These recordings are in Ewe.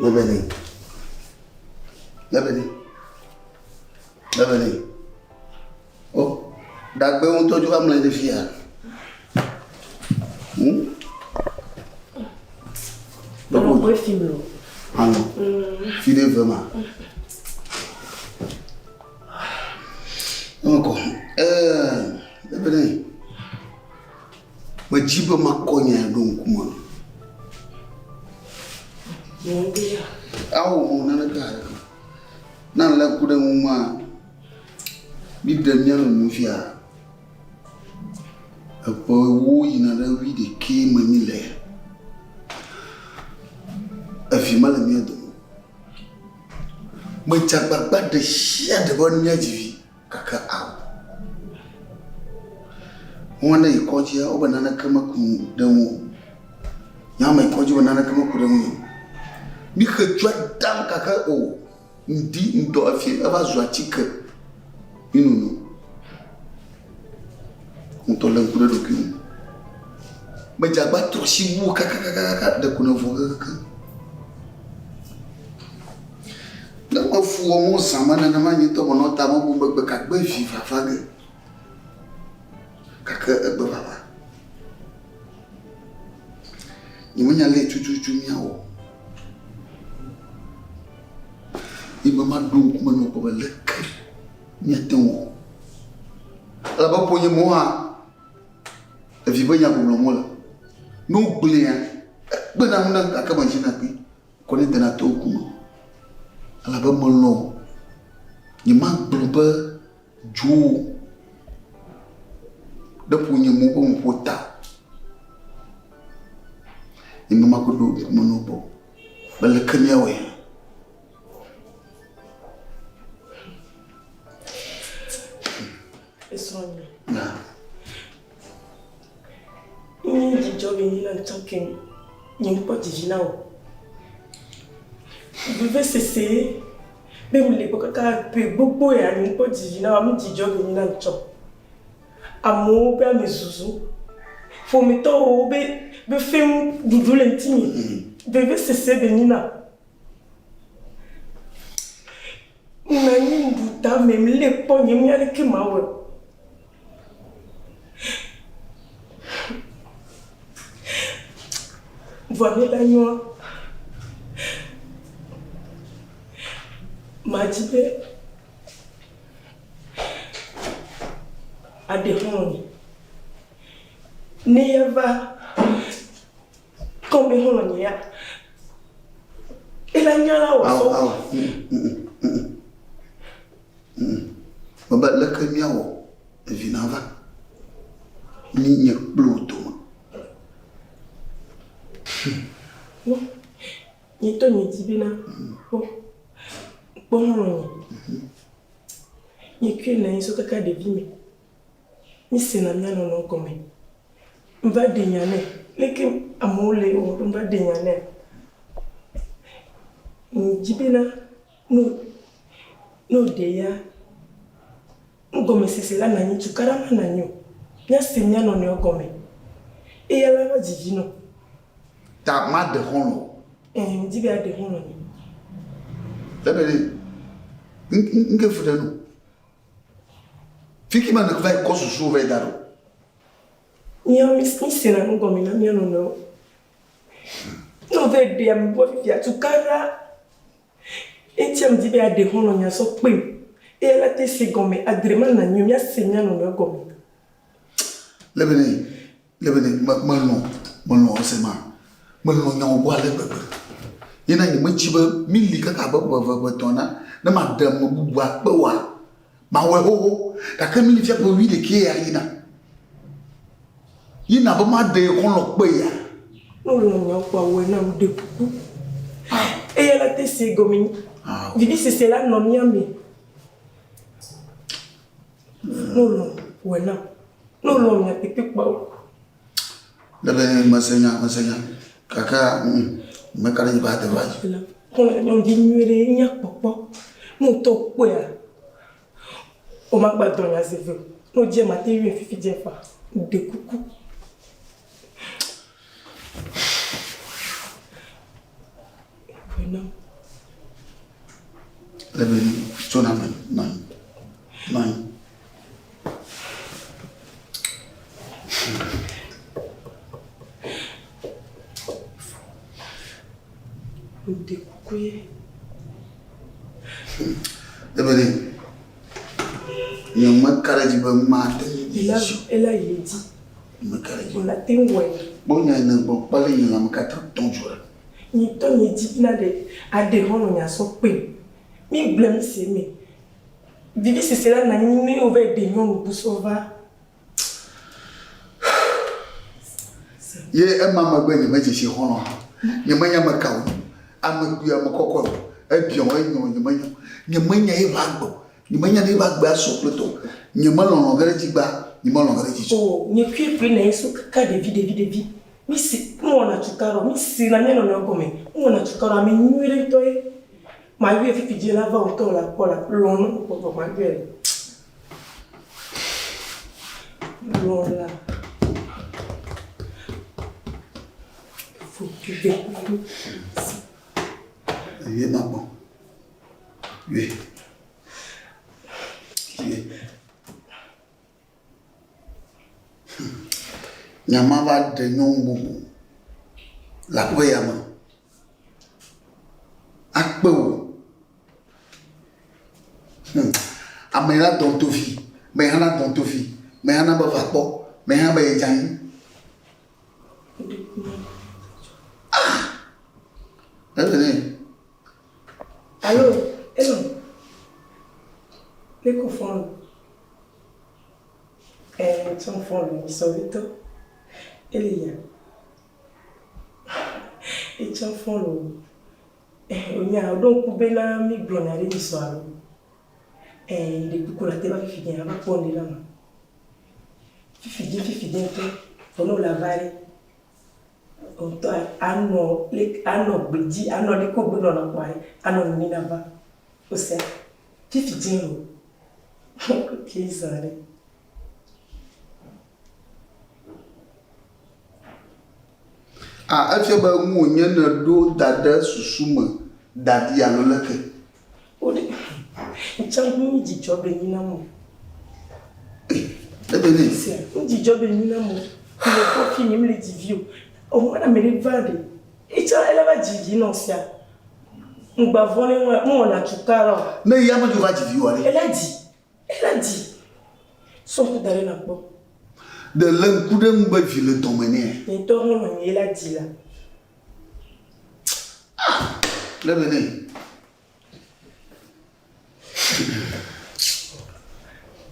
Lebene. Lebene. Lebene. O, ɖagbe ŋutɔ dzo va mlɔ anyi ɖe fia. Hmm? Alɔ kɔe fi mi o. Alɔ. Fi ɖe ve ma. Eme kɔ. Ɛɛ, lebene. Medzi be makɔ nya ɖo ŋkume. Awo mo naneke haɖeke. Na lé ŋku ɖe ŋu ma, míɖe mía nɔnɔewo fia. Eƒe ewo yina ɖe wuiɖekɛ me míle. Evi mele mía dome o. Medze agbagba ɖe sia ɖe be míadzi vi gake ao. Wo ne yi kɔdzia wobe naneke meku ɖe ŋu o. Nye hã meyi kɔdzi wobe naneke meku ɖe ŋunye o. Míxe tsɔe dam gake o. Ŋdi, ŋdɔ, efiẽ eva zu atike mínono. Ŋutɔ lé ŋku ɖe ɖokui ŋu. Medze agba trɔ asi wu kakakakaka ɖeko nèvɔ kekekeŋ. Ne mefu wɔm zã me nenema nye ŋutɔ menɔ tame bum be gbe ka gbe vi vava ge. Gake egbe vava. Nyemenya ale tututu míawɔ o. Yi be maɖo ŋkume na wò kpɔ be leke míate ŋu awɔ. Elabe ƒonyemewo hã, evi ƒe nya ko gblɔm wole. Ne wogblɔea, ekpena ŋu nam gake medzina kpli kɔ nɛ dena to ŋkume. Elabe melɔ̃ wò. Nyemagblɔ be dzo ɖe ƒonyemewo ƒe nuƒo ta o. Nyemema ko ɖo ŋkume na wo kpɔ o. Be leke míawɔe? Esrɔ̃nye. Na. Nye dzidzɔ be nyi na tsɔ ke nye ŋkpɔ dzidzi na wò. Vevesese be mle gbɔ kaka ƒe gbogbo ya nye ŋkpɔ dzidzi na wò ame dzidzɔ be nyi na tsɔ. Amewo be ame zuzu, ƒometɔwo be be feŋ ɖuɖu le ŋutinye. Vevesese be nyi na. Nɔ anyi ŋɖu tame mle kpɔ nye mía ɖeke mawɔe o. Vɔa ne la nyoa, madzi be aɖe xɔlɔ̃ nye. Ne ya va kɔm be xɔlɔ̃ nye ya, ela nya la wɔ sɔ. Ao, ao, mm, mm, mm, mm. Mebe leke míawɔ evi nava mí nye kple wò dome. Wo, nye ŋutɔ nye dzi bena, wo, kpɔ xɔlɔ̃ nye. Nye kue nɔ anyi so kaka ɖevi me. Mísena mía nɔnɔewo gɔme. Ŋva ɖe nya nɛ. Leke amewo le wɔ ɖo ŋva ɖe nya nɛ. Ŋdzi bena no no ɖe ya nugɔmesese la nɔ anyi, tukaɖa manɔ anyi o. Míase mía nɔnɔewo gɔme. Eya la va dzidzi nɔ. Ta maɖe xɔlɔ̃ o. Ẽ, ŋdi be aɖe xɔlɔ̃ nye. Ebe ɖe, ŋke fu ɖe nu. Fiki ma ne va yi kɔ susuwo va yi da ɖo. Míawo mísena nu gɔme na mía nɔnɔewo. Ne wova ɖe ame gbɔ fifia, tukaɖa eŋutia medi be yeaɖe xɔlɔ̃ nye asɔ kpem. Eya la te se gɔme, adre manɔ anyi o, míase mía nɔnɔewo gɔme. Le be ne, le be ne melɔ̃, melɔ̃ ese ma. Melɔ̃ nyawo gbɔ ale gbegbe. Ye na nyemetsi be mí li kaka abe ƒe eve, ƒe etɔ̃ ene, ne maɖe ame bubu akpe oa, mawɔe xoxo. Gake mí li fia ƒe wuiɖekɛ ya yina. Yina be maɖe xɔlɔ̃ kpe ya. Ne wolɔ̃ nyawo kpɔa, wɔe nam, ɖe kuku. Eya la te se gɔme. Vivisese la nɔ mía me. Ne wolɔ̃, wɔe nam. Ne wolɔ̃ mia kpekpe kpɔa. Le be mese nya, mese nya. Gake meka ɖe edzi be ade va dzi. Xɔlɔ̃ nyɔnuvi nyuie ɖe nya kpɔkpɔ. Ne wotɔ kpɔea, womagba dɔ nya zi eve o. Ne wodze mate yɔe fifi dze ƒã. Ɖe kuku. nam. Le be tso na nɔ anyi, nɔ anyi, nɔ anyi. Ŋɖe kuku ye. Le be ɖe nye meka ɖe edzi be mate ŋu Ela ela yi edzi. Meka ɖe edzi. Wòle te ŋu wɔe. Kpɔ nya yi nègblɔ kpe ɖe nye lãme katã tɔ dzo ɖa. Nye ŋutɔ nye dzi bena ɖe aɖe xɔlɔ̃ nye asɔ kpem. Mi gblɔe mi se eme. Vivisese la nɔ anyi ne wova yi ɖe nyɔnu bu sɔ va. Ye ema megbe nyemedze si xɔlɔ̃ hã o. Nyemenya ame ka wònye o. Ame kpui, ame kɔkɔe o. Ebiɔ, enyo, nyemenya o. Nyemenya eƒe agbe o. Nyemenya ne eƒe agbe asɔ kple tɔ o. Nyemelɔlɔ̃ ge ɖe edzi gbã, nyemelɔ̃ ge ɖe edzi tsɔ o. O, nye kue kple nɔnye so kaka ɖevi, ɖevi, ɖevi. Mi se, ŋwɔna cukaɖa o, mi se na mía nɔnɔewo gɔme. Ŋwɔna cukaɖa o, ame nyuie ɖe ŋutɔ ye. Mayɔe fifi dzi la va wò ŋutɔ la kpɔ la, lɔ̃ ne kpɔ vɔ mayɔe. Lɔ̃ la. Fo ɖe kuku. Ye ma gbɔ. Ye. Ye. Nya ma va ɖe nyɔnu bubu le aƒe ya me. Akpe wò. Hmm. Ame la dɔn to fi, me hã na dɔn to fi, me hã na be va kpɔ, me hã be yedze anyi. Ah! Ele nɛ. Allo, hello. Ne ko fɔn lo. Eh, tso fɔn lo, mi sɔ vitɔ. Ele ya. Etsɔ fɔn lo. Eh, onya, oɖo ŋku bena mi gblɔ nya ɖe mi sɔ alo. Eh, ɖe kuku la te va fifi dze, ava kpɔ ŋɖe la ma. Fifi dze, fifi dze ŋutɔ. Vɔ ne wòle ava ɖe, ŋutɔ anɔ, anɔ gbedzi, anɔ ɖeke wògbe nɔna kpɔa, anɔ nene nava. Wosea? Fifi dze lo. Ok, zã ɖe. A Efia be nu wònye nèɖo da ɖe susu me da ɖi alo leke? Woɖe ŋtsã nu dzidzɔ be nyi na mo. Ebe nɛ. Sia nu dzidzɔ be nyi na mo. Le kpɔ fi mi le dzi vi o. O ŋwana me ɖe va ɖe. Etsã ele va dzi vi nɔ sia. Ŋgba vɔ ne ŋwa ŋwɔ na tukara o. Ne ya me dzo va dzi vi wa ɖe. Ele dzi. Ele dzi. Sɔ ŋku da ɖe nakpɔ. Ɖe lé ŋku ɖe ŋu be vi le dɔme nɛ. Nye ŋutɔ hã nɔ nyuie la dzi la. Ah! Lé be nɛ.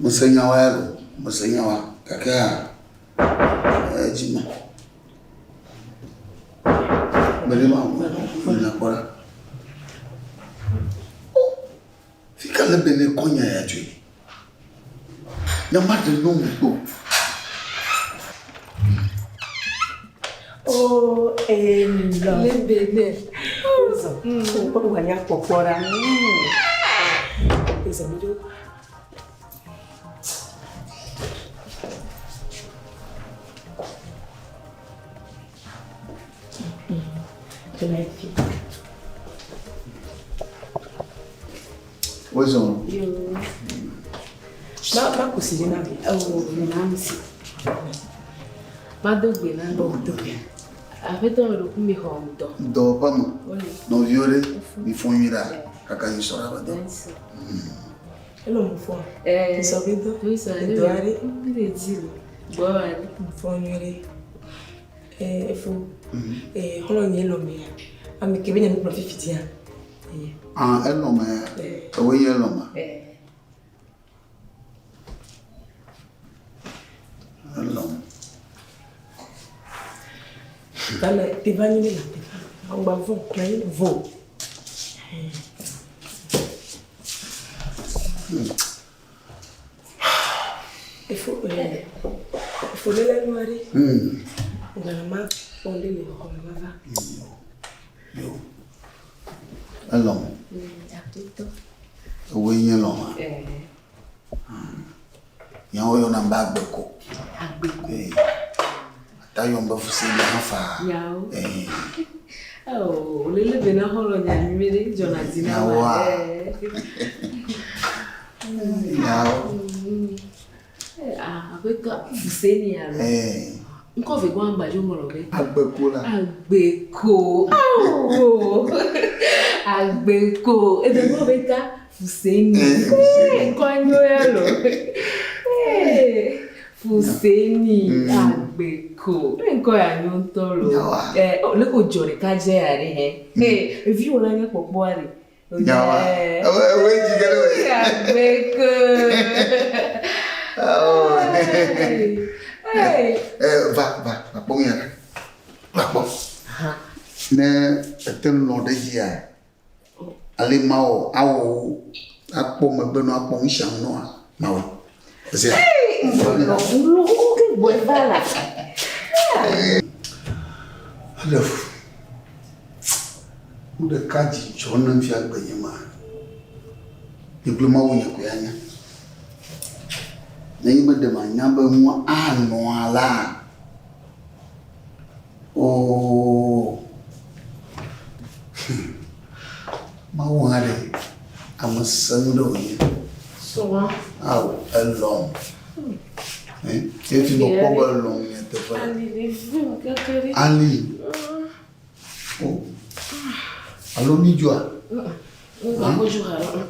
Mese nyawa ya lo, mese nyawa gake hã edzi me. Gbeɖe ma wɔ nya kpɔ ɖa. Fi ka le be nèkɔ nya ya tsoe? Nya ma ɖe nyɔnu kpɔ. Oh, Ella. Le bene. Ozɔ. Wokpɔ wòanya kpɔkpɔ ɖa. Ezɔ mi ɖo. Wozɔ. Ma ma kusi ɖe na mi. Ewo na mi si. Ma do gbe na mi. Do gbe. Aƒetɔ mi ɖoku mi xɔ ŋdɔ. Dɔwɔƒe me. Nɔviwo ɖe mi fɔ nyui ɖa kaka yi sɔ ɖa be dɔ. Elo mu fɔ. Sɔ be dɔ. Edɔ aɖe. Mi le dzi lo. Gbɔ aɖe. Mu fɔ nyui ɖe. Efo, xɔlɔ̃nye lɔ̃ mea, ame ke be nya mi gblɔ fifi dzia. Ah, elɔ̃ mea, ewoe nye elɔ̃ mea. Elɔ̃. Tame te va nyi la te va, ŋgba vɔ, na yi vo. Efo efo ɖe le nua ɖe. Ŋgba ma kpɔ ɖe le xɔ me va va. Yo. Elɔ̃. Ewoe nye lɔ̃ ma. Nyawo yɔna be agbeko. Agbeko. Ata yɔm be fuseli hã faa. Nyawo. Oh, lele be na xɔlɔ nya nyuie ɖe dzɔna dzi na wa. Nyawo. Aƒetɔ Fuseni alo. Ŋkɔ ve gbɔ agbadzo ŋlɔ be. Agbeko la. Agbeko. Awo. Agbeko. Ebe ŋlɔ be ta Fuseni. Ŋkɔ nyo ya lo. Fuseni Agbeko. Ŋkɔ ya nyo ŋutɔ lo. Eh, oh, leke wòdzɔ ɖeka dze ya ɖe hɛ. Eviwò la nye kpɔkpɔa ɖe. Nyawa. Ewe ewe dzi ge ɖe wòye. Agbeko. Eh, va va va kpɔ nu ya ɖa. Va kpɔ. Ne ete ŋu lɔ̃ ɖe edzia, ale mawɔ awɔ wò akpɔ megbe nɔ akpɔ nu sia nu nɔa mawɔe. Zea. Eɖe fu. Nu ɖeka dzi dzɔ nam fia gbe nye ma. Nye kple Mawu nye koe anya. Nenye be ɖe manya be nua anɔ alea, oo, hmm. Mawu hã ɖe ame sẽŋu ɖe wònye. Srɔ̃a. Ao, elɔ̃m. Eh, efi mekpɔ be elɔ̃m nyateƒe. Ali le vim kaka ɖe. Ali. O. Alo mi dzoa? Ŋgba dzo ha lɔ.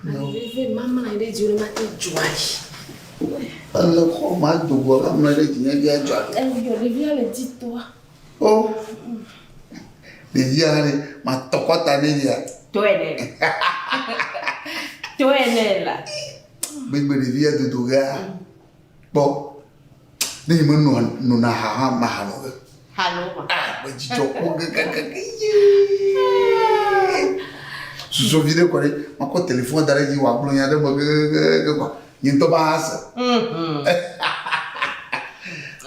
Ali le vim mamla ɖe dzi wole mate dzoa yi. Ele xɔ ma dogo va mlɔ ɖe dzi nye via dzoa. Eyɔ ɖevia le dzi toa. O. Ɖevia hã ɖe ma tɔ kɔta ne via. Tɔe nɛ. Tɔe nɛ la. Gbegbe ɖevia dodo gea. Kpɔ. Ne nye menɔ nona ha hã ma ha nɔ ge. Ha nɔ ma. Ah, me dzidzɔ kpɔ gɛgɛgɛgɛ. Susu vi ɖe kɔ ɖe, makɔ telefon da ɖe dzi wòagblɔ nya ɖe me gɛgɛgɛgɛ kɔa, nye ŋutɔ ba ha se.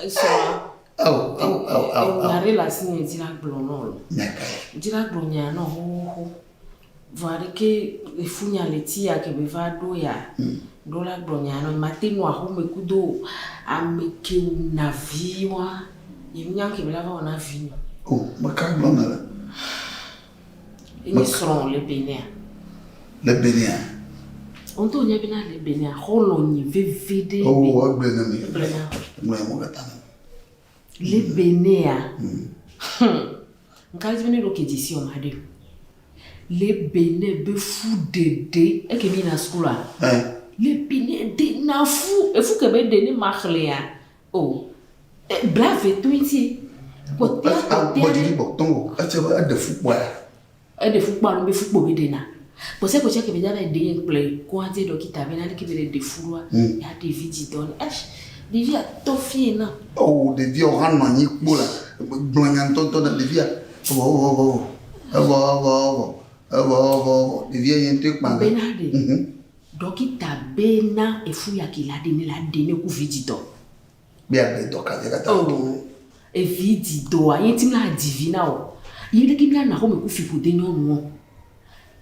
Esɔa. Ao, ao, ao, ao, ao. Nya ɖe le asinye dzi la gblɔ nɔ lo. Nya kae? Dzi la gblɔ nya nɔ xoxoxo. Vɔa ɖeke efu nya le ti ya ke be va ɖo ya. Ɖo la gblɔ nya nɔ mate nɔ axome kudo ame ke wuna vi wa. Nye nya ke be la va wɔna vi nɔ. O, meka gblɔ nele. Enye srɔ̃ le Benin. Le Benin. Ŋutɔ nye bena le Benin xɔlɔ̃ nyi veve ɖe. O, egblɔe na mi. Egblɔe na. Egblɔe mo katã na mi. Le Benin. Ŋka dzi be ne ɖo ke dzesi o ma ɖe. Le Benin be fu ɖeɖe eke mi na sukula. Le Benin ɖe na fu efu ke be ɖe ne ma xlẽa o. Blave to ŋuti. Kpɔtɔa kpɔtɔa. Gbɔdzi gbɔ tɔn o. Etse be eɖe fu kpɔa. Eɖe fu kpɔa alo be fu kpo be ɖena. Kpɔsɛ kpɔsɛ ke be dza va ɖe ye kple kɔa dze dɔkita be nane ke be ɖe fu ɖoa. Ya ɖevi dzi dɔ ne. Eish ɖevia tɔ fie na. O ɖevia hã nɔ anyi kpo la gblɔ nya ŋutɔŋutɔ na ɖevia. Evɔ evɔ evɔ evɔ evɔ evɔ evɔ evɔ evɔ ɖevia ye ŋutɔe kpa ge. Bena ɖe dɔkita bena efu ya ke la ɖe ne la ɖe ne ku vi dzi dɔ. Be aɖe dɔ ka katã. Oh, evi dzi dɔa ye ŋuti mla dzi vi na o. Yi ɖeke mía nɔ axome ku fiƒode nyɔnuwo.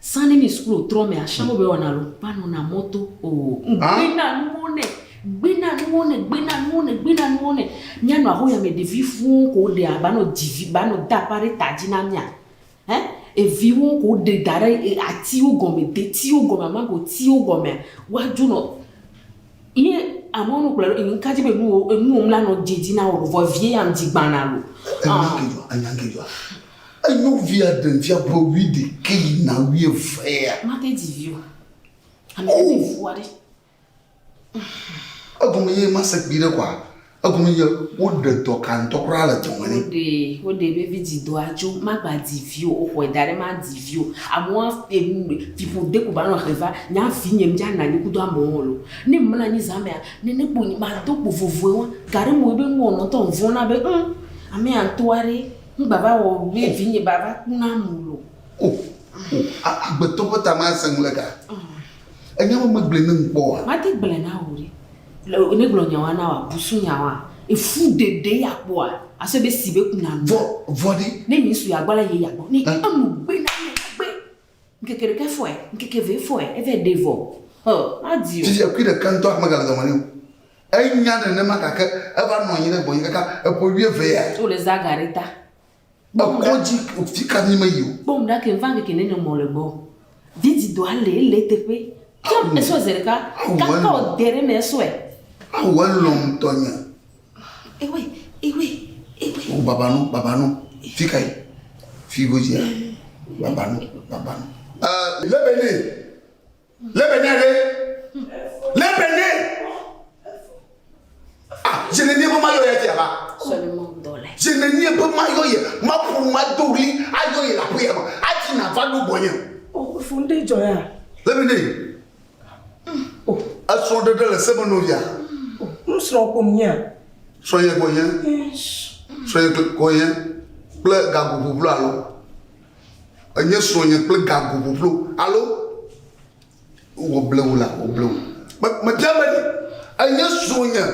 Sã ne mi sukulu trɔ mea, sã wo be wɔna lo, va nɔna mɔto. Oh, gbena nuwo nɛ, gbena nuwo nɛ, gbena nuwo nɛ, gbena nuwo nɛ. Mía nɔ axo ya me ɖevi fũu ko ɖea ba nɔ dzi vi, ba nɔ da aƒa ɖe ta dzi na mía. Hein? Eviwo ko ɖe da ɖe atiwo gɔme, detiwo gɔme, amagotiwo gɔmea, woadzo nɔ ye amewo no kplɔ ɖo ŋka dzi be nuwo enuwo mla nɔ dze dzi na wo vɔ vie ya ŋdzi gbana lo. Enya ke dzɔ, enya ke dzɔ. Enyo via ɖe via ƒe wi ɖeke yina wi eve ya. Mate dzi vi o. Ame ɖe fua ɖe. Egɔme ye mase kpui ɖe kɔa, egɔme ye woɖe dɔka ŋutɔ kura le dɔme nɛ. Woɖe woɖe be vidzidɔa tso magba dzi vi o, woxɔe da ɖe madzi vi o. Amewo fiƒode ko ba nɔ he va nya vinye ŋdza nɔ anyi kudo amewo lo. Ne mlɔ anyi zã mea, nene kpo mado kpo vovoe wa. Gaɖe mo be nuwɔnɔ ŋutɔ ŋvɔ̃na be ŋ ame ya ŋutɔa ɖe ŋgba va wɔ be vinye ba va ku nam lo. O o agbetɔ ƒe ta masẽ ŋu le ga. Enya be megblɔe ne ŋkpɔ oa? Mate gblɔe na wò ɖe. Le ne gblɔ nyawoa na wòa, busu nyawoa, efu ɖeɖe ya kpɔa, asɔe be si be kuna nu. Vɔ, vɔ ɖe. Ne nyi su ya gbɔ la ye ya gbɔ. Ne enu gbe na ne gbe. Ŋkeke ɖeka fɔe, ŋkeke ve fɔe, eve ɖe vɔ. Hɔ, madi o. Fifia kui ɖeka ŋutɔ megale dɔme nɛ o. Enya nenema gake eva nɔ anyi ɖe gbɔnye kaka eƒe wuieve ya. Wole zaga ɖe ta. Ekɔdzi fi ka mi meyi o. Kpɔm ɖa ke va ŋkeke nene mɔ le gbɔ. Didi dɔa le ele teƒe. Kiam esɔ ze ɖeka. Kaka o de ɖe me esɔe. Awu elɔ ŋutɔ nye. Ewe ewe ewe. O babanu babanu fi ka yi? Fi godzia. Babanu babanu. Ɛɛ lebene lebene ɖe lebene. Ah, zenenie be mayɔ ye fia ba. Zenenie be mayɔ ye, maƒo mado ɣli ayɔ ye le aƒe ya me. Ati nava ɖo gbɔnye. Oh, funde dzɔ ya. Lebene. Oh, esrɔ̃ɖeɖe le se me nɔvia. Oh, nusrɔ̃ ko mía. Srɔ̃nye ko nye. Srɔ̃nye ko nye kple gago ƒuƒlu alo. Enye srɔ̃nye kple gago ƒuƒlu alo. Wɔ blewu la, wɔ blewu. Me mebia be ɖe enye srɔ̃nye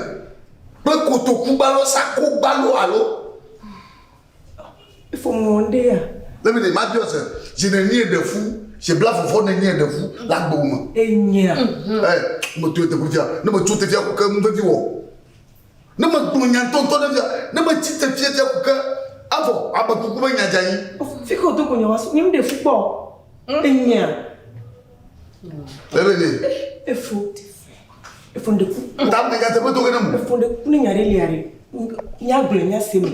kple kotoku gbalo, sako gbalo alo. Efo ŋɔ ŋɖe ya. Le mi ɖe ma biɔ se, zi nenie ɖe fu, zi bla vɔvɔ nenie ɖe fu le agbewo me. Enyea. Ɛ, me to teƒe fia, ne me tso tefia ko ke nu vevi wɔ. Ne me gblɔ nya ŋutɔŋutɔ ɖe fia, ne me tsi tefia fia ko ke evɔ, ame kuku be nya dze anyi. Fi ke wòdo go nya wa so, nye me ɖe fu kpɔ. Enyea. Ebe ne. Efo. Efo ŋɖe ku. Ta me nyateƒe to ge ne mo. Efo ŋɖe ku ne nya ɖe lia ɖe. Nya gblɔe nya se me.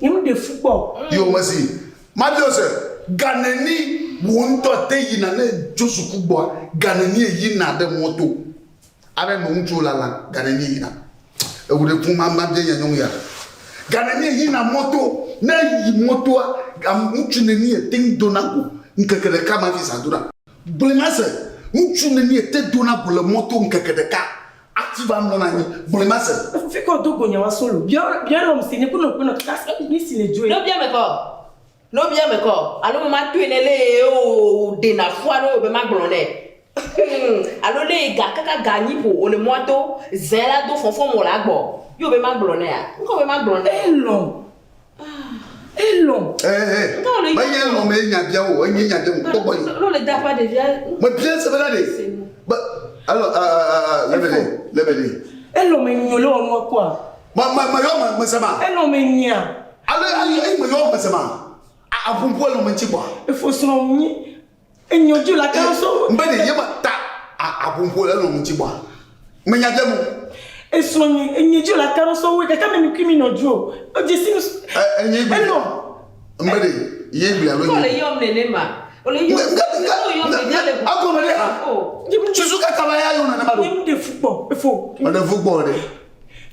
Nye me ɖe fu kpɔ. Yo me si. Mabio se, ga neni wò ŋutɔ te yina ne tso suku gbɔa, ga neni yina ɖe mɔto? Abe nɔ ŋutsuwo lalam, ga neni yina? Ewu ɖe ku ma ma bia nya nyɔnu ya. Ga neni yina mɔto? Ne yi mɔtoa, ŋutsu neni ete ŋu dona go ŋkeke ɖeka ma fi zã dona? Gblɔe ma se, ŋutsu neni ete dona go le mɔto ŋkeke ɖeka ati va mlɔna anyi? Gblɔe ma se. Fi ke wòdo go nya wa solo. Bia bia lɔm si ne ku nɔ ku nɔ kaka mi si le dzoe. No bia me kɔ. No bia me kɔ. Alo me ma toe ne le o ɖena fua ɖo be ma gblɔ nɛ. Alo le ga kaka ga nyi ƒo wòle mɔa to zẽ la do fɔfɔm wòle agbɔ. Yo be ma gblɔ nɛa? Ŋkɔ be ma gblɔ nɛ. Elɔ̃. Elɔ̃. Ee, menye elɔ̃ me nya bia o, enye nya bia o. Kpɔ gbɔ yi. No le da ƒa ɖevia. Me bia se bena ɖe. Be elɔ̃ lebe ɖe, lebe ɖe. Elɔ̃ me nyo le wɔ nua kɔa. Me me me yɔ me me se ma. Elɔ̃ me nya. Ale ayi ayi me yɔ me se ma. A aƒoƒo elɔ̃ me ŋuti kpɔa. Efo srɔ̃ nyi. Enyo dzi la kan so. Mbe de yema ta aƒoƒo elɔ̃ me ŋuti kpɔa. Me nya bia mo. Esrɔ̃ nyi enyo dzi la kan so we kaka me mi kui mi nɔ dzi o. O dzi si. Enye gbe. Elɔ̃. Mbe de ye gbe alo nye. Kɔ le yɔm nene ma. O le yɔm. Nga nga nga agɔme ɖe ha. Susu kaka va ya yɔ nene ma ɖo. Nye ɖe fu kpɔ efo. Eɖe fu kpɔ ɖe.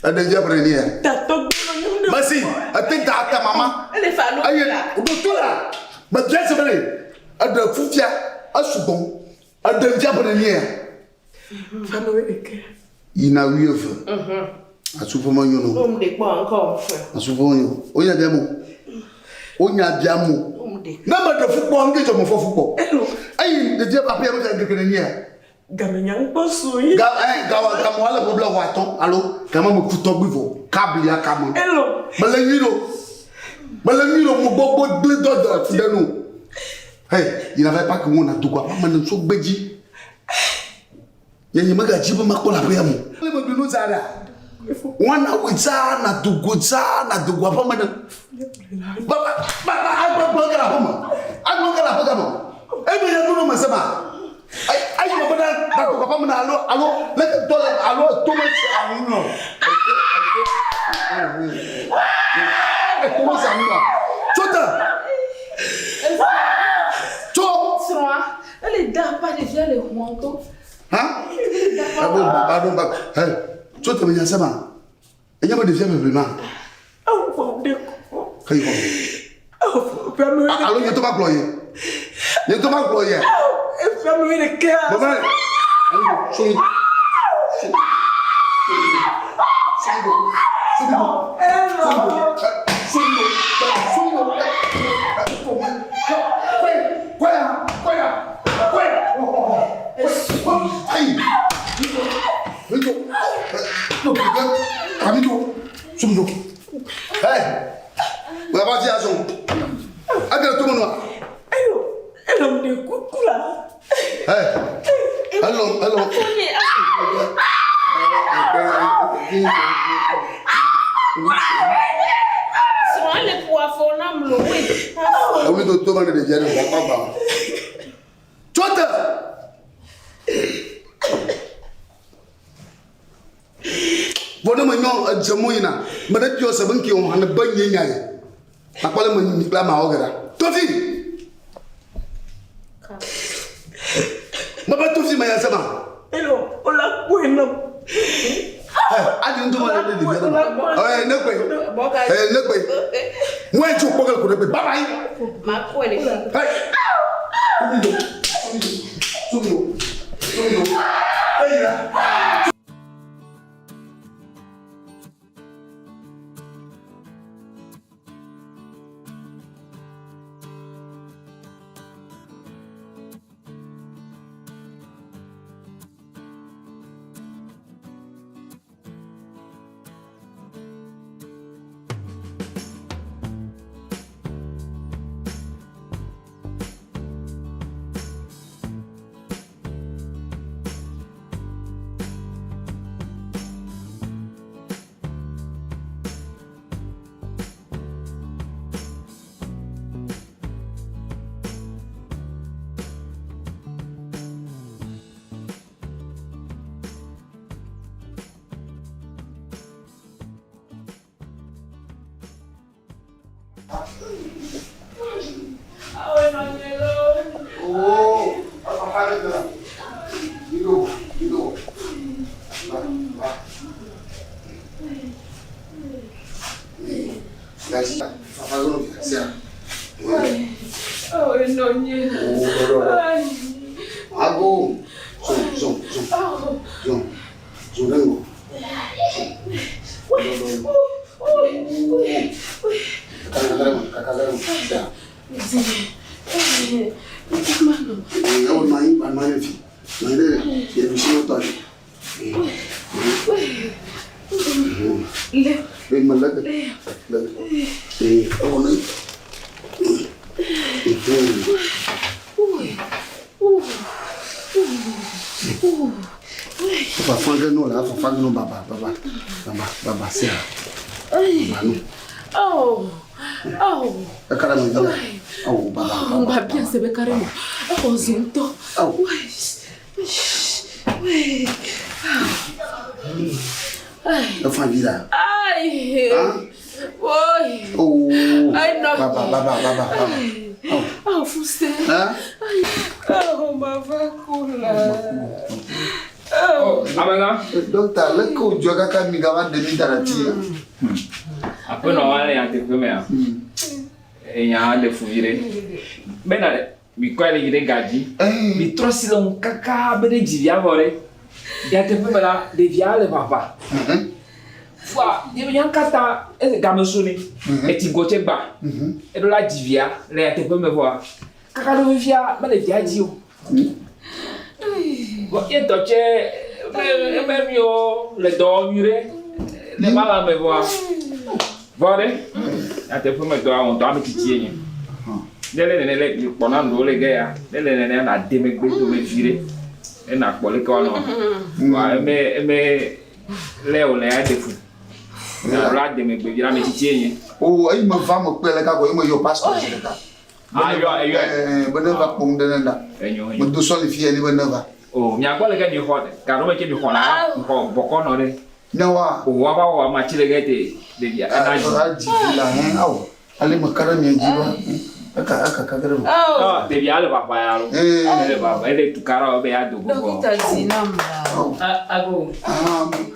Eɖe dze ƒe ni ya. Tatɔ gbɔ nye ɖe. Mesi ete ta ta mama. Ele fa lo. Eye ɖoto la. Me bia se be eɖe fu fia esugbɔ. Eɖe dze ƒe ni ya. Fano eke. Yina wuieve. Asuƒe menyo no. Om de kpɔ ŋkɔ fɛ. Asuƒe menyo. Wonya bia mo. Wonya bia mo. Ne me ɖe fu kpɔ ŋke dzɔ me fɔ fu kpɔ. Elo. Eyi ɖevia ƒe aƒea me fia ŋkeke nenie ya. Game nya ŋkpɔ su yi. Ga ɛ gawa gamɔ ale ƒe bla wɔ atɔ alo game me ku tɔgbi vɔ kabli ya kame. Elo. Mele nyui ɖo. Mele nyui ɖo mo gbɔgbɔ gblẽ dɔ dɔ fi ɖe no. Hey, yina va park ŋu na dogo aƒe me ne so gbedzi. Nye nye megadzi be makpɔ le aƒea me. Le me ɖu nu za ɖa. Wana wò za na dogo za na dogo aƒe me ne. Baba baba agbagba ke le aƒe me. Agbagba ke le aƒe me. Ebe ya ɖu nu me se ma. Ayi me bena na dogo aƒe me na alo alo le ke dɔ le alo to me se ahu nɔ. To me se ahu nɔ. Tso te. Tso. Srɔ̃a, ele da ƒa ɖevia le xɔa to. Ha? Ebo baba ɖo ba. Hey, tso te me nya se ma. Enye be ɖevia beble ma. Awu fɔ ɖe kɔ. Hey xɔ. Awu fɔ ame wei. Alo nye to ma gblɔ ye. Nye to ma gblɔ ye. Eƒe ame wei ɖeka. Baba. Ayi so. So. So. So. So. So. Koya, koya, koya. Ayi. Ndo. No, Kamito. Sumdo. Hey. Wala ti aso. Agere to mo no. Elo. Elo de kuku la. Hey. Hello, hello. Srɔ̃a le ƒoa fɔ nam lo. Ewuli dodo ma ne ɖevia ɖe ʋua kɔ agba. Tso te! Vɔ ne menyɔ edze mo yina, me ɖe biɔ se be ŋke wɔ hã ne be nye nya ye. Makpɔ le me kple ameawo ge ɖa. Tofi! Mebe tofi me ya se ma. Elo, ola kpɔe nam. Adi ŋutɔ ma ɖe ɖevia ɖe ma. Ɛ ne gbe. Ɛ ne gbe. Ŋue tso kpɔ ke ko ne gbe. Bye bye. Ma kpɔe le fi. Hey. Sumido. Sumido. Sumido. Eyira. Dɔkta, leke wòdzɔ kaka mi gava ɖe mi da ɖe ati ya? Aƒenɔ wa le nyateƒe mea, enya ɖe fu vi ɖe. Bena mi kɔe le yi ɖe gadzi. Mi trɔ si le ŋu kaka be ɖe dzi via vɔ ɖe. Nyateƒe me la, ɖevia le ʋaʋa. Fua, nya katã ese game su ni. Etsi go tse gba. Eɖo la dzi via le nyateƒe me vɔa. Kaka ɖo fifia mele via dzi o. Vɔ ye tɔ tse eme miwo le dɔ wɔm nyuie ɖe le ma lãme vɔa. Vɔ ɖe nyateƒe me dɔ wɔm dɔ ame tsitsi ye nye. Ne le nene le kpɔna nu ɖewo le ge ya, ne le nene na de megbe dome vi ɖe. Ne na kpɔ leke woanɔ. Vɔa eme eme le wòle ya ɖe fu. Na la de megbe vi ɖe ame tsitsi ye nye. O eyi me va me kpe le ka ko eyi me yɔ pastor zi ɖeka. Ah, eyɔ eyɔ. Ɛɛ be ne va kpɔm ɖe ne ɖa. Enyo enyo. Medo sɔli fi ne be ne va. O miagbɔ le ke mi xɔ gaɖo me ke mi xɔ na mi xɔ bɔkɔ nɔ ɖe. Ne wa. O wa va wɔ ama tsi le ke te ɖevia ena dzi. Adzi vi la hɛn awɔ. Ale me ka ɖe mia dzi va. Eka eka ka ɖe me. Ɔ ɖevia le ʋaʋa ya lo. Ele ʋaʋa ele tukaɖa wo be ya do go vɔ. Dɔkita zi nam la. Ago.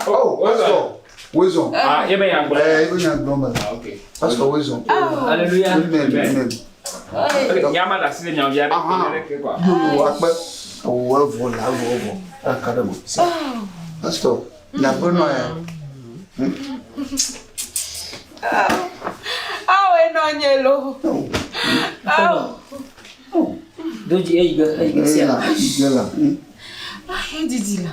Oh, pastor. Wezɔn. Ah, ye be nya gblɔ. Ɛɛ, ye be nya gblɔ me. Ah, ok. Pastor wezɔn. Alléluia. Amen. Amen. Ok, nya ma da asi le nya via ɖe Aha. ɖe ke quoi. Yo, akpe. Ewɔ evɔ la evɔ evɔ. Eka ɖe me. Pastor, nya ƒe nɔ ya. Awo enɔ nye lo. Awo. Doji eyi ge eyi ge sia. Ela, ige la. Ayi didi la.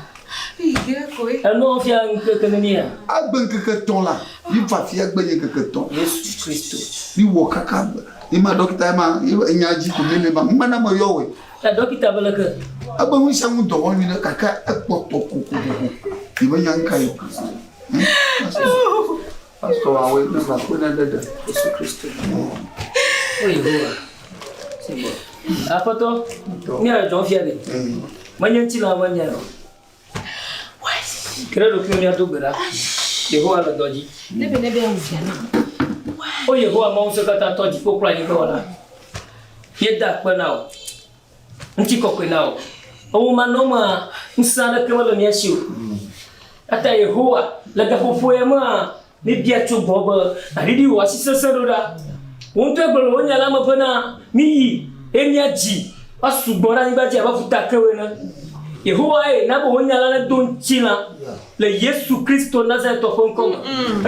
Eyi ge koe. Enuwo fia ŋkeke neni ya? Agbe ŋkeke tɔ̃ la, mi va fia gbe nye ŋkeke tɔ̃. Yesu Kristo. Mi wɔ kaka, mi ma dɔkita ye ma, enya dzi ko mi le ma, mi na me yɔ woe. Ta dɔkita be leke? Ebe nu sia nu dɔ wɔm mi ɖe kaka ekpɔtɔ kokokoko. Mi be nya ŋka yɔ. Pastor, pastor awoe ne va kpe ne ɖe ɖe. Yesu Kristo. O Yehowa. C'est bon. Aƒetɔ, mía le dzɔm fia ɖe. Menye ŋutilã menye o. Ke ɖe ɖokuiwo míado gbe ɖa. Yehowa le dɔ dzi. O Yehowa Mawu Ŋusẽkatãtɔ, dziƒo kple anyigba wɔla, míeda akpe na wò. Ŋutikɔkɔe na wò. Ewò manɔmea, ŋusẽ aɖeke mele mía si o. Eya ta Yehowa, le gaƒoƒo ya mea, míebia tso gbɔwò be nàɖiɖi wò asi sesẽ ɖo ɖa. Wò ŋutɔe gblɔ le wò nya la me bena, Miyi, eye miadzi woasugbɔ ɖe anyigba dzi abe ƒutakewo ene. Yehowae na be wò nya la nedo ŋutilã le Yesu Kristo Nazaretɔ ƒe ŋkɔ me.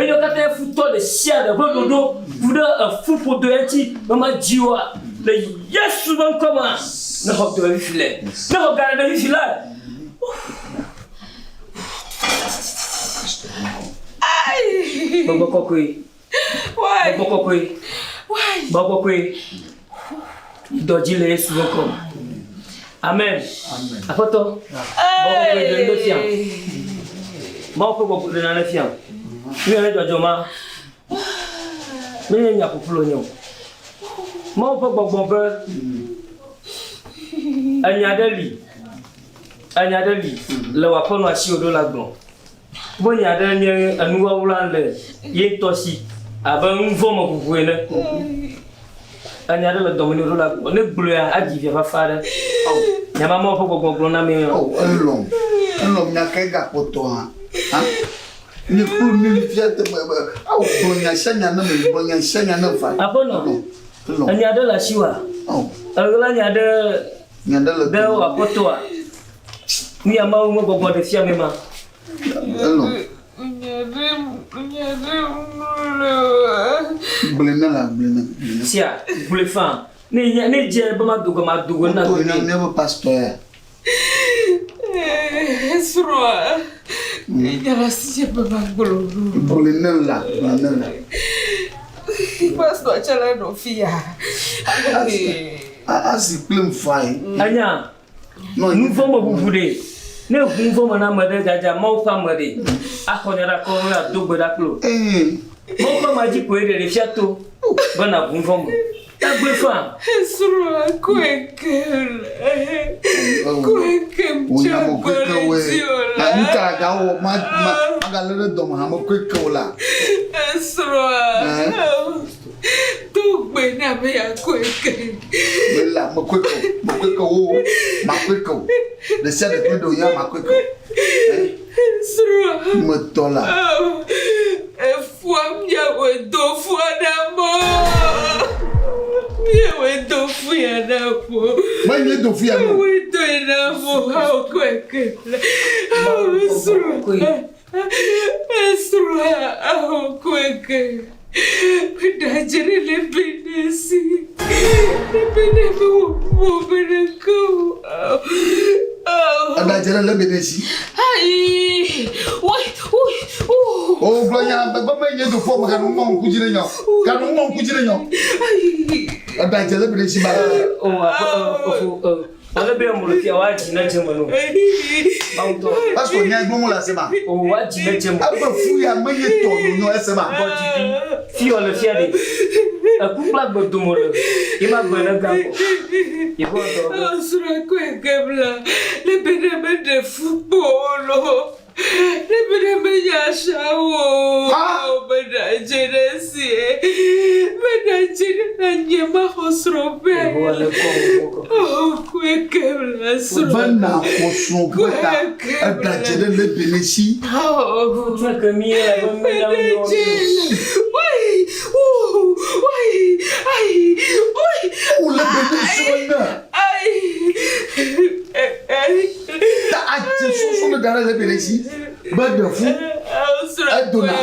Eye wo katã nye futɔ ɖe sia ɖe ƒe ɖoɖo ku ɖe efu ƒodo ya ŋuti be madzi woa, le Yesu ƒe ŋkɔ mea, nexɔ dɔ fifi le. Nexɔ gaɖeɖe fifi le. Gbɔgbɔ kɔkɔe. Gbɔgbɔ kɔkɔe. Gbɔgbɔ kɔkɔe. Dɔ dzi le Yesu ƒe ŋkɔ me. Amen. Aƒetɔ, gbɔgbɔ kɔkɔe ɖe nu fia. Mawu ƒe gbɔgbɔ ɖe nane fia. Nu ya ne dzɔdzɔ ma, menye nya ƒuƒlu nye o. Mawu ƒe gbɔgbɔ be enya ɖe li, enya ɖe li le wò aƒenɔ asiwò ɖo la gblɔ. Woƒe nya aɖe nye enuwɔwla le ye ŋutɔ si abe nu vɔ̃ me ʋuʋu ene. Enya aɖe le dɔme nɛ ɖo la gblɔ. Ne gblɔea, adzi via fafa aɖe. Nya ma Mawu ƒe gbɔgbɔ gblɔ na mi. Oh, elɔ̃m. Elɔ̃m nya kae gakpɔtɔ hã? Hã? Mi kplu mi fia te me be awo gblɔ nya sia nya ne me gblɔ nya sia nya ne va. Aƒenɔ, enya aɖe le asiwòa? Eɣla nya aɖe ɖe wò aƒetɔa? Nu ya Mawu me gbɔgbɔ ɖe fia mi ma. Elɔ. Gblɔe ne la gblɔe ne. Sia gblɔe faa. Ne nya ne dze be ma dogo ma dogo na gblɔe. Ne míaƒe pastor ya. Srɔ̃a. Nya la si dze be ma gblɔ. Gblɔe ne la gblɔe ne la. Pastor tsɛ le nɔ fi ya. Asi kple ŋfae. Enya. Nu vɔ̃ me ʋuʋu ɖe, ne ʋu nu vɔ̃ me na ame ɖe dzadza, Mawu ƒe ame ɖe, axɔ nya ɖe akɔ nu ado gbe ɖa kpli wò. Mawu ƒe amea dzi koe ɖeɖe fia to be nàʋu nu vɔ̃ me. Tagbe faa. Esrɔ̃a koe ke le, koe ke tsɔ gbɔ ɖe dzi o la. Nu ka gawɔ ma ma magalé ɖe dɔme hã mekoe ke o la. Esrɔ̃a. Do gbe na be yeakɔe ke. Mela mekɔe ke o, mekɔe ke o, makɔe ke o. Ɖe sia ɖe kple ɖe wònye makɔe ke o. Srɔ̃. Metɔ la. Efua miawɔe do fua na mo. Miawɔe do fuya na mo. Menye do fuya mo. Miawɔe doe na mo. Awo kɔe ke. Awo srɔ̃. Esrɔ̃a aho koeke ɖadze ɖe le bene si le bene me wò bene ke o. Eɖadze ɖe le bene si. Ayi woi woi o. O gblɔ nya gbegbe me nye do fɔ me ganu ŋɔ ŋku dzi ɖe nyɔ ganu ŋɔ ŋku dzi ɖe nyɔ. Eɖadze le bene si ba. O o o Ale be mo le fia wa dzi ne dze me no. Mawu tɔ. Parce que nya gbɔn la sema. O wa dzi ne dze me. Ebe fu ya menye tɔ nyonyo esema. Gbɔ dzi ɖi. Fi wɔ le fia ɖe. Eku kple agbe dome le. Ye ma gbe ne ga kɔ. Yehowa dɔ be. Srɔ̃ koe gebla. Ne be ne meɖe fu kpo lo. Ne be ne menya asawo o, meɖadze ɖe esie. Meɖadze ɖe na nye maxɔ srɔ̃ ƒe. Koe ke la srɔ̃. Be nàxɔ srɔ̃ ƒe ta, eɖadze ɖe le bene si. Meɖadze le. Wai, wai, ai, wai. Wole bene srɔ̃ ne. Ai, ai. Ta adze soso ne da ɖe le bene si be ɖe fu edona.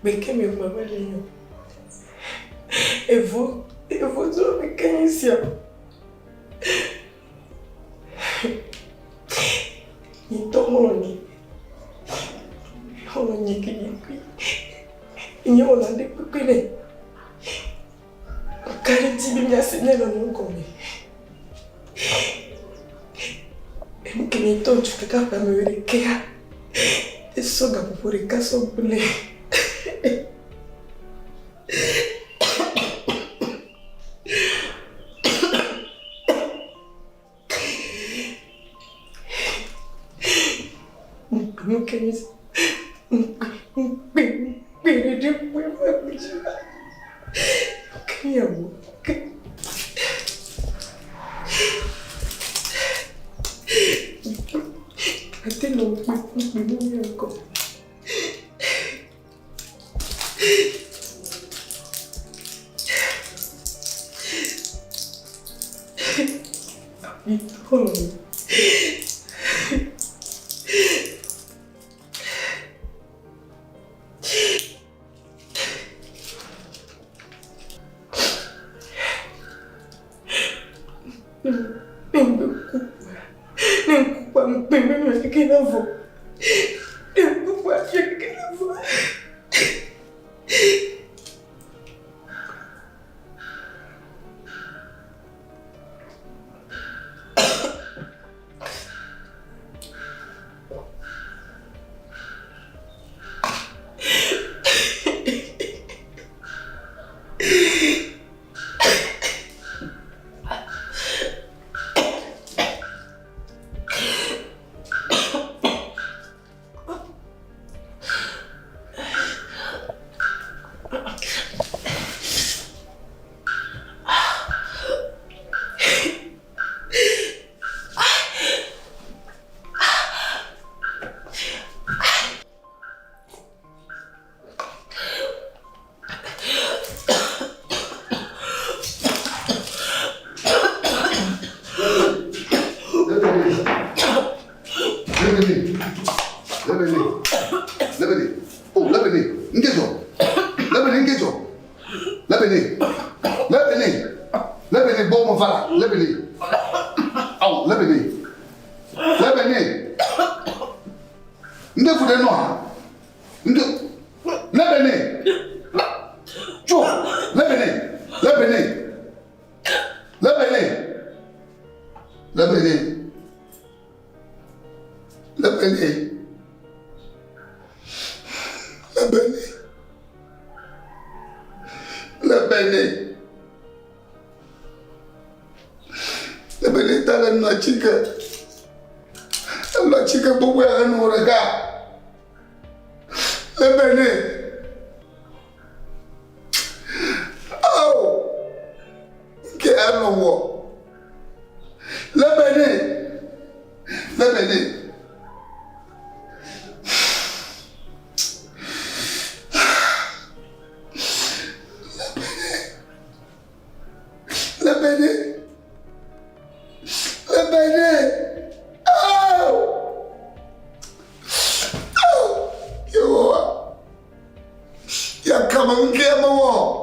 Gbeke me gba mele nyo. Evo, evo dzro me ke nye sia. Nye ŋutɔ xɔlɔ̃nye, xɔlɔ̃nye ke nye kui. Nye wɔna ɖe kpekpe nɛ. Meka ɖe edzi be míase mía nɔnɔewo gɔme. Enu ke nye ŋutɔ ŋutsu kaka ƒe ame wuiɖekɛa, esɔ gaƒoƒo ɖeka sɔ gblẽ. Nu ke nye ŋukpe ŋukpe ɖeɖe kpɔe va dzi la. Ke nye wò ke. Ate nɔ ŋukpe ŋukpe nu nye ŋkɔ. Ne ŋkukpa ŋukpe be mi keke na vɔ. Ne ŋkukpa keke na vɔ. Yehowa, yakame ŋkea mewɔ.